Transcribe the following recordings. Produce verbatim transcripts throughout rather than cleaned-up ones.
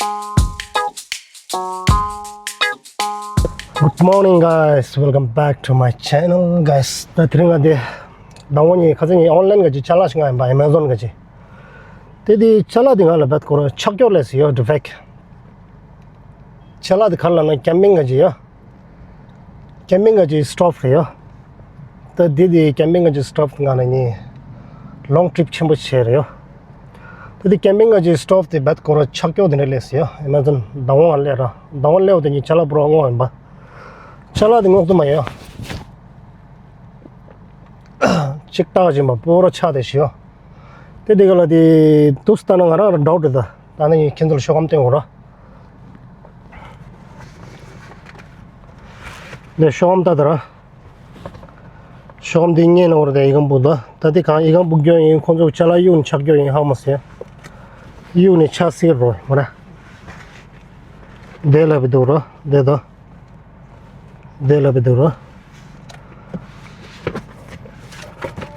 Good morning, guys. Welcome back to my channel, guys. ད་དེ་རིང་ང་འདི་ཟླ་བ་གཉིས་ཁ་སང་ངས་ཨོན་ལན་ག་ཅིག་ཅ་ལག་ཞིག་ང་ཡིན་པ་ཨེ་མ་ཟོན་ག་ཅིག་དེ་དེ་ཅ་ལག་དེ་ང་ལ་བེད་ཁོ་ར་ཆག་སྐྱོར་ལས་སུ་ཡོད་ཌི་ཕེག་ཅ་ལག་དེ་ག་རེ་ལབ་ན་ཀེམ་པིང་ག་ཅིག་ཡོད། ཀེམ་པིང་ག་ཅིག་སི་ཊོབ་རེད་ཡོད། ད་དེ་དེ་ཀེམ་པིང་ག་ཅིག་སི་ཊོབ་ང་ལ་ནི་ལོང་ཊི་རིབ་ཆེན་པོ་བྱས་རེད་ཡོད། ད་དེ་ཀེམ་པིང་ག་ཅིག་སི་ཊོབ་དེ་བེད་ཁོ་ར་ཆག་སྐྱོར་དེ་འདྲ་ལས་སུ་ཡོད། ཨེ་མ་ཟོན་ཟླ་བ་ལྔ་སླེབས་ར་ཟླ་བ་སླེབས་དེ་ཉིད་ཅ་ལག་པུ་ར་སྔོག་ཡིན་པ། ཅ་ལག་དེ་སྔོག་ཐུབ་མ་ཡོད། ཅིག་བཏགས་ཅིག་མ་པོ་ར་ཆགས་དེ་ཤི་ཡོད། དེ་དེ་ག་ལ་དེ་དུས་ལྟ་ན་ང་རང་ར་འདྲ་བོ་དེ་ད་ད་ནི་ཁྱེད་ཚོ་ལ་ཤོག་སྒམ་སྟོན་དགོས་ར། དེ་ཤོག་སྒམ་ལྟ་དེ་ར། ཤོག་སྒམ་དེ་ཉན་ནོར་དེ་ཨི་ཁང་བུ་ད་ད་དེ་གང་ཨི་ཁང་བུ་སྐྱོན་ཡིན་ཁོང་ཚོ་ཅ་ལག་གཡུག་ནས་ཆག་སྐྱོན་ཡིན་ཧ་མ་སེ། གཡུག་ནས་ཆག་སེ་རོ་མ་ར། དེ་ལ་བི་འདུག་ར་དེ་ད། དེ་ལ་བི་འདུག་ར།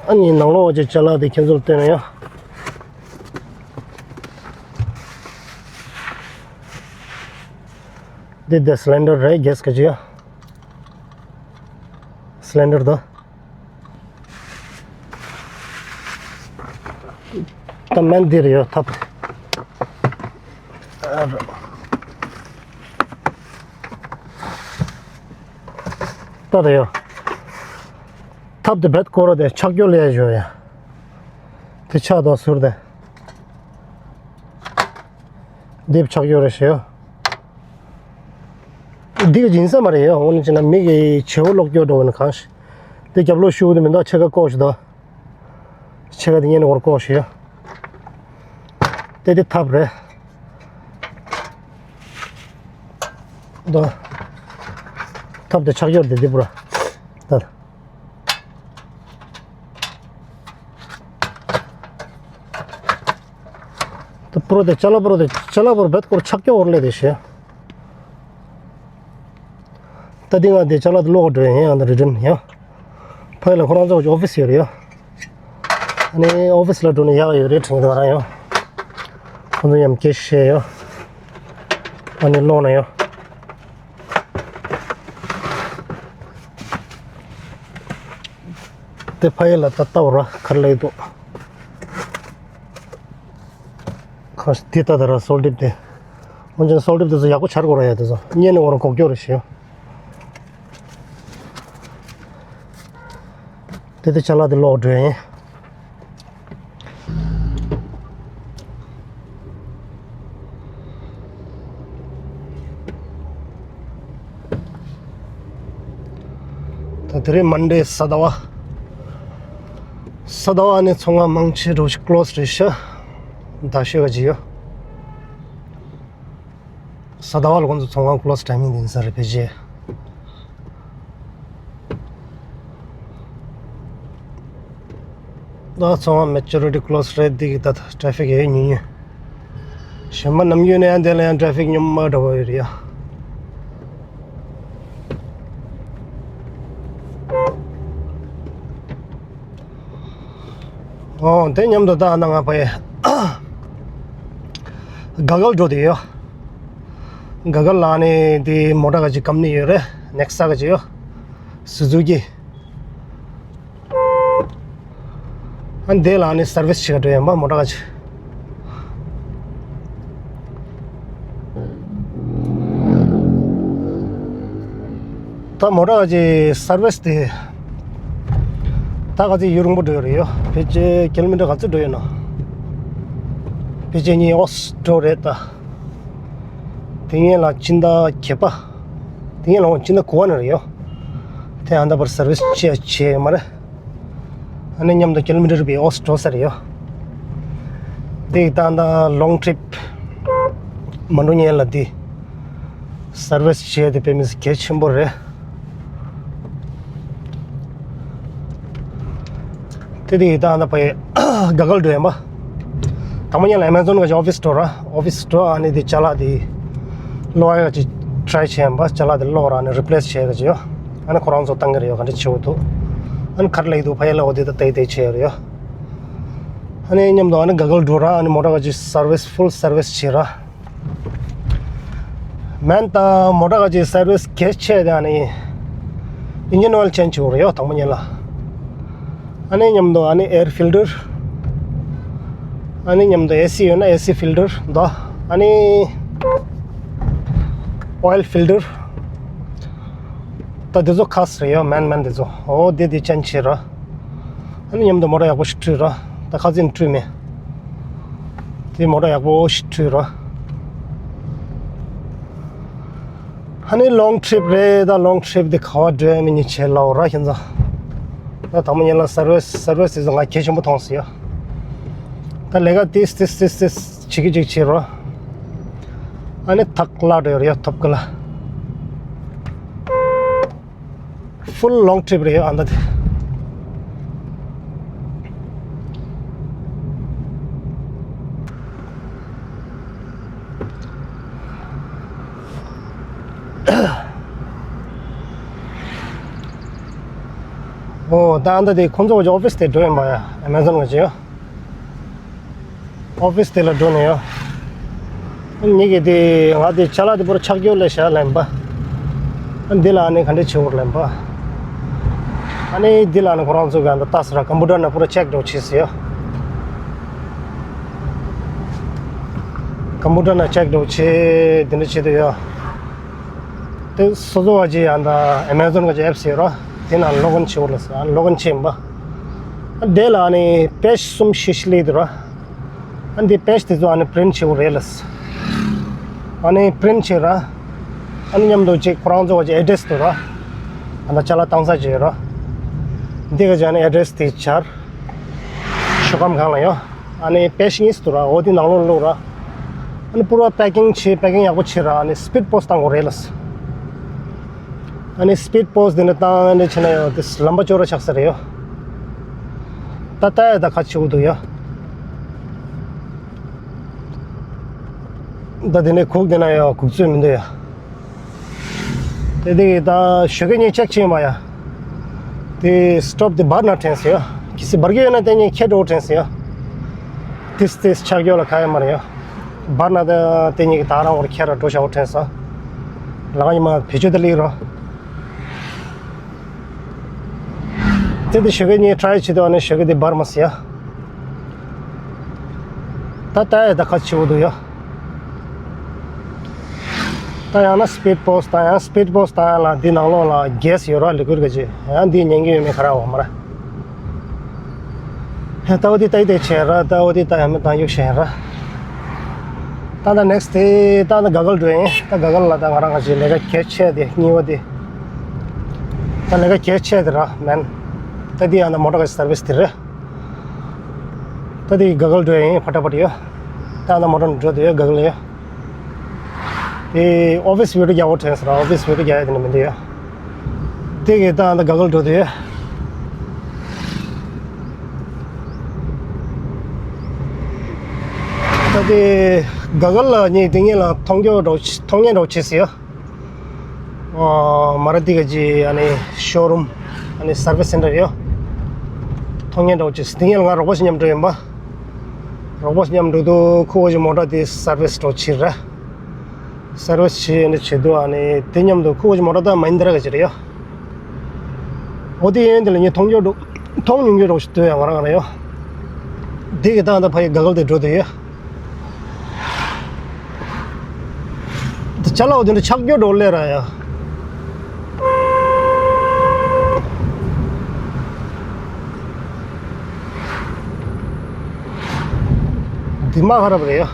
ཨ་ནི་ནང་ལོགས་ཀྱི་ཅ་ལག་དེ་ཁྱེད་ཚོར་སྟོན་ན་ཡ། འདི་དེ་སི་ལིན་ཌར་རེད་གེ་སི་ག་ཅི་ཡ། སི་ལིན་ཌར་དོ། ད་མེན་འདི་རེད་ཡོད་ཐབ། ད་རེད་ཡོད། ཐབ་དེ་བེད་ཀོ་ར་དེ་ཆག་སྐྱོ་ལས་ཡོད་ཡ། དེ་ཆག་དོ་ཟུར་དེ། འདི་ཆག་སྐྱོ་རེད་ཤེས་ཡོད། འདི་ག་ཡིན་ས་མ་རེད་ཡ། འོ་ན་ཅི་ན་མི་གི་བྱེའུ་ལོག་སྐྱོ་འགྲོ་བ་ན་གང་ཤེས། དེ་རྒྱབ་ལོགས་ཤུགས་དེ་མི་འདུག་ཕྱེད་ཀ་བཀོག་ཤིག་དོ། ཕྱེད་ཀ་དེ་ཉན་ནས་འོར་བཀོག་ཤིག་དེ་དེ་ཐབ་རེད། དོ། ཐབ་དེ་ཆག་སྐྱོ་དེ་དེ་པུ་ར། ད། ད་པུ་ར་དེ་ཅ་ལག་པུ་ར་དེ་ཅ་ལག་པུ་ར་བེད་ཀོ་ར་ཆག་སྐྱོ་འོར་ལས་དེ་ཤེས། ད་འདི་ང་འདི་ཅ་ལག་འདི་ལོག་འགྲོ་ཡིན་ཡང་འདི་རི་ཊན་ཡང་། ཕ་ཡི་ལ་ཁོ་རང་ཚོ་ཨོ་ཕི་སི་ཡོད་རེད་ཡ། ཨ་ནི་ཨོ་ཕི་སི་ལ་འགྲོ་ནས་ཡག་ཡོད་རེད་དྲན་གི་འདུག་རང་ཡང་། ཁོ་ཚོ་མཉམ་སྐད་བཤད་ཡོད། ཨ་ནི་ལོག་ན་ཡོད། དེ་ཕ་ཡི་ལ་ད་ལྟ་བར་གར་ལ་ཡོད་དོ། ཁོ་དེ་ལྟ་དེ་ར་སོལ་ཌིབ་དེ། འོན་ཀྱང་སོལ་ཌིབ་དེ་ཚོ་ཡག་པོ་ཆར་གོ་ར་ཡ་དེ་ཚོ་གཉེན་ནས་འོ་ར་གོག་སྐྱོ་རེ་ཞིག་དེ་དེ་ཅ་ལག་དེ་ལོག་འགྲོ་ཡིན། ད་དེ་རིང་མན་ཌེ་ས་ད་བ། ས་ད་བ་ནི་ཚོང་ཁང་མང་ཆེ་འགྲོ་ཞིག་ཀློ་སི་རེད་ཤག་ད་ཤོད་ག་ཅི་ཡོད། ས་ད་བ་ལ་ཁོང་ཚོ་ཚོང་ཁང་ཀློ་སི་ཊའི་མིང་དེ་ཡིན་ས་རེད་ཕལ་ཆེར། ད་ཚང་མ་མེ་ཇོ་རི་ཊི་ཀློ་སི་རེད་འདི་གི་ད་ཊ་རེ་ཕིག་ཡོད་ཉུང་ཉུང་། གཞན་པ་ནམ་རྒྱུན་ནས་ཡང་དེ་ལ་ཡང་ཊ་རེ་ཕིག་སྙོམས་མ་འགྲོ་བ་ཡོད་རེད་ཡ། ཨོ་དེ་མཉམ་དུ་ད་ནང་ང་ཕ་ཡི་ག་གལ་འགྲོ་དེ་ཡོད། ག་གལ་ལ་ནི་དེ་མོ་ཊ་ག་ཅིག་ཀམ་ནི་ཡོད་རེད་ནེག་ས་ག་ཅིག་ཡོད། སུ་ཛུ་ཀི། ཨ་འདི་ལ་ནི་སར་བིས་བྱེད་ག་འགྲོ་ཡིན་པ་མོ་ཊ་ག་ཅིག་ད་མོ་ཊ་ག་ཅིག་སར་བིས་དེ་ད་ག་ཚོད་ཡུན་རིང་པོ་འགྲོ་ཡི་རེད་ཡོད། ཕལ་ཆེར་ཀི་ལོ་མི་ཊར་ག་ཚོད་འགྲོ་ཡོད་ན། ཕལ་ཆེར་ཉིན་ཨོ་སི་འགྲོ་རེད་ད། དེ་ངན་ལ་སྤྱི་ཟླ་བརྒྱད་པ། དེ་ངན་ལ་འོང་སྤྱི་ཟླ་དགུ་པ་ནས་རེད་ཡོད། དེ་ཨ་ད་བར་སར་བིས་བྱས་བྱས་ཡོད་མ་རེད། ཨ་ནི་མཉམ་དུ་ཀི་ལོ་མི་ཊར་བི་ཨོ་སི་འགྲོ་ས་རེད་ཡོད། དེ་ད་ད་ལོང་ཊི་རིབ་མ་འགྲོ་ཉན་ལ་དེ་སར་བིས་བྱས་དེ་དཔེ་མི་སྲིད་གལ་ཆེན་པོ་རེད། དེ་དེ་ད་ད་པའི་ག་གལ་འགྲོ་ཡིན་པ། དང་པོ་ཉིད་ལ་ཨེ་མ་ཛོན་ག་ཅིག་ཨོ་ཕི་སི་འགྲོ་ར། ཨོ་ཕི་སི་འགྲོ་ཨ་ནི་དེ་ཅ་ལག་དེ་ལོག་ཡ་ག་ཅིག་ཊ་རའི་བྱས་ཡིན་པ། ཅ་ལག་དེ་ལོག་ར་ཨ་ནི་རི་པི་ལེ་སི་བྱས་ག་ཅིག་ཡོད། ཨ་ནི་ཁོ་རང་ཚོ་བཏང་གི་རེད་ཡོད་ག་འདྲ་བྱེད་འོ་འདུག་ཨ་ནི་ག་རེ་ལབ་ཀྱི་འདུག་ཕ་ཡ་ལ་འོ་དེ་ད་ཏེ་ཏེ་བྱས་ཡོད་རེད་ཡོད། ཨ་ནི་མཉམ་དུ་ཨ་ནི་ག་གལ་འགྲོ་ར་ཨ་ནི་མོ་ཊ་ག་ཅིག་སར་བིས་ཕུལ་སར་བིས་བྱས་ར། མན་ད་མོ་ཊ་ག་ཅིག་སར་བིས་གལ་ཆེ་དེ་ཨ་ནི་ཨིན་ཇིན་ཨོ་ཡལ་ཅེན་ཇི་བྱེད་དགོས་རེད་ཡོ། དང་པོ་ཉིད་ལ་ཨ་ནི་མཉམ་དུ་ཨ་ནི་ཨེར་ཕིལ་ཊར། ཨ་ནི་མཉམ་དུ་ཨེ་སི་ཡོད་ན་ཨེ་སི་ཕིལ་ཊར་འདུག་ཨ་ནི་ཨོ་ཡལ་ཕིལ་ཊར། ད་དེ་ཚོ་ཁག་རེད་ཡོ། མན་མན་དེ་ཚོ་འོ་དེ་དེ་ཅན་ཆེ་ར། ཨ་ནི་མཉམ་དུ་མོ་ཊ་ཡག་པོ་ཞིག་འཁྲུད་ར། ད་ཁ་ཚིག་འཁྲུད་མེད། དེ་མོ་ཊ་ཡག་པོ་ཞིག་འཁྲུད་ར། ཨ་ནི་ལོང་ཊི་རིབ་རེད། ད་ལོང་ཊི་རིབ་དེ་ག་བ་འགྲོ་ཡ་མི་ཉི་ཆེ་ལའོ་ར་ཁྱེད་ཚོ། ད་དང་པོ་ཉིད་ལ་སར་བིས་སར་བིས་དེ་ཚོ་ང་གལ་ཆེན་པོ་མཐོང་སོང་ཡ། ད་ལས་ཀ་ཏིས་ཏིས་ཏིས་ཏིས་བྱེད་ཀྱི་ཅིག་བྱེད་རོགས། ཨ་ནི་ཐག་ལ་འགྲོ་ཡོད་ཡ་ཐོབ་གི་ལ། ཕུལ་ལོང་ཊི་རིབ་རེད་ཡ་ཨ་ད་དེ། ཨོ་ད་ཨ་ད་དེ་ཁོང་ཚོ་གི་ཨོ་ཕིས་དེ་འགྲོ་ཡིན་པ་ཡ། ཨེ་མ་ཛོན་གི་ཅི་ཡོ། ཨོ་ཕིས་དེ་ལ་འགྲོ་ནས་ཡོ། ཉིད་ཀྱི་དེ་ང་དེ་ཅ་ལག་དེ་པུ་ར་ཆག་རྒྱུ་ལས་བྱ་ལེན་པ། འདི་ལ་ཨ་ནི་ག་འདྲ་བྱེད་དགོས་ལེན་པ། ཨ་ནི་འདི་ལ་ཨ་ནི་ཁོ་རང་ཚོ་གི་ཨ་ད་ལྟ་ས་ར་ཀམ་པུ་ཊར་ནང་པུ་ར་ཅེག་འགྲོ་བྱེད་ཟེར་ཡོ། ཀམ་པུ་ཊར་ནང་ཅེག་འགྲོ་བྱེད་དེ་འདྲ་བྱེད་དུ་ཡོ། དེ་སོ་སོ་བ་ཅི་ཨ་ད་ཨེ་མ་ཛོན་གི་ཅི་ཨེབ་སི་ཡོད་ར། དེ་ནང་ལོག་ཨིན་བྱེད་དགོས་ལ་ཟེར། ཨ་ལོག་ཨིན་བྱེད་ཡིན་པ། ཨ་དེ་ལ་ཨ་ནི་པེ་ཇི་གསུམ་བཞི་ཞིག་སླེབས་འདུག་ར། ཨ་འདི་པེ་ཇི་དེ་ཚོ་ཨ་ནི་པི་རིན་ཊི་བྱེད་དགོས་རེད་ལ། ཨ་ནི་པི་རིན་ཊི་བྱེད་ར། ཨ་ནི་མཉམ་དུ་ཅིག་ཁོ་རང་ཚོ་གི་ཨེ་ཌི་རེ་སི་འདུག་ར། ཨ་ད་ཅ་ལག་བཏང་ས་ཅིག་ཡོད་ར། འདི་གི་ཅིག་ཨ་ནི་ཨེ་ཌི་རེ་སི་དེ་སྦྱར། ཤོག་སྒམ་སྒང་ལ་ཡོ། ཨ་ནི་པེ་ཇི་གཉིས་འདུག་ར། འོ་དེ་ནང་ལོགས་བླུགས་ར། ཨ་ནི་པུ་ར་པེ་ཀིང་བྱེད། པེ་ཀིང་ཡག་པོ་བྱེད་ར། ཨ་ནི་སི་པིཌ་པོ་སི་ཊི་བཏང་དགོས་རེད་ལ། ཨ་ནི་སི་པིཌ་པོ་སི་ཊི་འདི་འདྲ་བཏང་ནས་བྱས་ན་ཡང་དེ་ལམ་པ་ཅོག་ར་ཆགས་ས་རེད་ཡོ། ད་ལྟ་ཡ་ད་ཁ་ཆེ་བོ་འདུག་ཡོ། ད་དེ་ནས་གུག་དེ་ན་ཡང་གུག་ཚོད་མི་འདུག་ཡ། དེ་དེ་གི་ད་ཞོགས་ཀས་ངས་ཅེག་བྱས་ཡིན་པ་ཡ། དེ་སི་ཊོབ་དེ་བར་ན་དྲན་སོང་ཡ། གལ་སྲིད་བར་གི་ཡོད་ན་དེ་ངས་ཁྱེར་འགྲོ་དྲན་སོང་ཡ། ཏིས་ཏིས་ཆག་ཡོད་ལ་ཁ་ཡ་མ་རེད་ཡ། བར་ན་ད་དེ་ངས་ད་རང་བར་ཁྱེར་ར་འགྲོ་བྱའོ་དྲན་སོང་། ལ་ང་ཉི་མ་བེད་སྤྱོད་དེ་ལེགས་རོ། དེ་དེ་ཞོགས་ཀས་ངས་ཊ་རའི་བྱེད་དུས་ཨ་ནི་ཞོགས་ཀས་དེ་འབར་མ་སི་ཡ། ད་ལྟ་ཡ་ད་ཁ་ཆེ་བོ་འདུག་ཡ། ད་ཡང་ན་སི་པིཌ་པོ་སི་ཊི་ད་ཡང་སི་པིཌ་པོ་སི་ཊི་ད་ཡང་ལ་འདི་ནང་ལོགས་ལ་གེ་སི་ཡོད་ར། ལི་ཀུའིཌ་ག་ཅིག་ཡང་འདི་ཉན་གི་ཡོད་མེད་ཁ་ར་འོ་མ་ར། ཧེ་ད་འོ་དེ་ད་ཡི་དེ་བྱས་ར། ད་འོ་དེ་ད་ཡང་མི་ད་གཡུག་བྱས་ར། ད་ད་ནེག་སི་ཊི་དེ་ད་ད་ག་གལ་འགྲོ་ཡིན། ད་ག་གལ་ལ་ད་ང་རང་ག་ཅིག་ལས་ཀ་གལ་ཆེ་དེ་གཉིས་པ་དེ། ད་ལས་ཀ་གལ་ཆེ་དེ་ར་མན། ད་དེ་ཡང་ད་མོ་ཊ་ག་ཅིག་སར་བིས་དེ་རེད། ད་དེ་ག་གལ་འགྲོ་ཡིན་ཕ་ཏ་ཕ་ཏ་ཡོ། ད་ད་མོ་ཊ་འགྲོ་དེ་ཡོ་ག་གལ་ཡོ། དེ་ཨོ་ཕི་སི་བི་ཌི་ཡོ་རྒྱག་དགོས་དྲན་སོང་ར། ཨོ་ཕི་སི་བི་ཌི་ཡོ་རྒྱག་ཡ་དེ་ནི་མི་འདུག་ཡ། དེ་གི་ད་ད་ག་གལ་འགྲོ་དེ་ཡ། ད་དེ་ག་གལ་ལ་ངས་དེ་ངས་ལ་མཐོང་རྒྱུ་འགྲོ་མཐོང་ཉན་འགྲོ་བྱེད་སྲིད་ཡ། ཨོ་མ་ར་ཏི་ག་ཅིག་ཨ་ནི་ཤོ་རུམ་ཨ་ནི་སར་བིས་སེན་ཊར་ཡོ། མཐོང་ཉན་འགྲོ་བྱེད་སྲིད། དེ་ངས་ལ་ང་རོགས་པ་ཞིག་མཉམ་འགྲོ་ཡིན་པ། རོགས་པ་ཞིག་མཉམ་འགྲོ་དུས་ཁོ་བོ་ཞིག་མོ་ཊ་དེ་སར་བིས་འགྲོ་བྱེད་ར། སར་བིས་བྱེད་ནས་བྱེད་དུས་ཨ་ནི་དེ་མཉམ་དུ་ཁོ་བོ་ཞིག་མོ་ཊ་ད་མ་ཧིན་དྲ་ག་ཅིག་རེད་ཡ། འོ་དེ་ཡིན་དེ་ལ་ངས་མཐོང་རྒྱུ་འགྲོ་མཐོང་མྱོང་རྒྱུ་རོགས་ཞིག་འདུག་ཡ་ང་རང་ང་རང་ཡ། དེ་གི་ད་ད་ཕ་ཡི་ག་གལ་དེ་འགྲོ་དུས་ཡ། དེ་ཅ་ལག་འོ་དེ་འདྲ་ཆག་རྒྱུ་འགྲོ་ལེ་ར་ཡ། འདི་མ་ཁ་རབ་རེད་ཡ།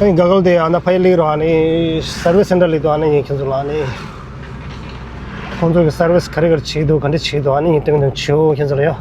ཨ་ནི་ག་གལ་དེ་ཨ་ན་ཕ་ཡི་ལིག་རོ། ཨ་ནི་སར་བིས་སེན་ཊར་ལིག་དུ་ཨ་ནི་ངས་ཁྱེད་ཚོ་ལ་ཨ་ནི་ཁོང་ཚོ་གི་སར་བིས་ག་རེ་ག་རེ་བྱེད་འདུག་ག་འདྲ་བྱེད་འདུག་ཨ་ནི་ངས་སྟོན་སྟོན་བྱེད་འོ་ཁྱེད་ཚོ་ལ་ཡོ།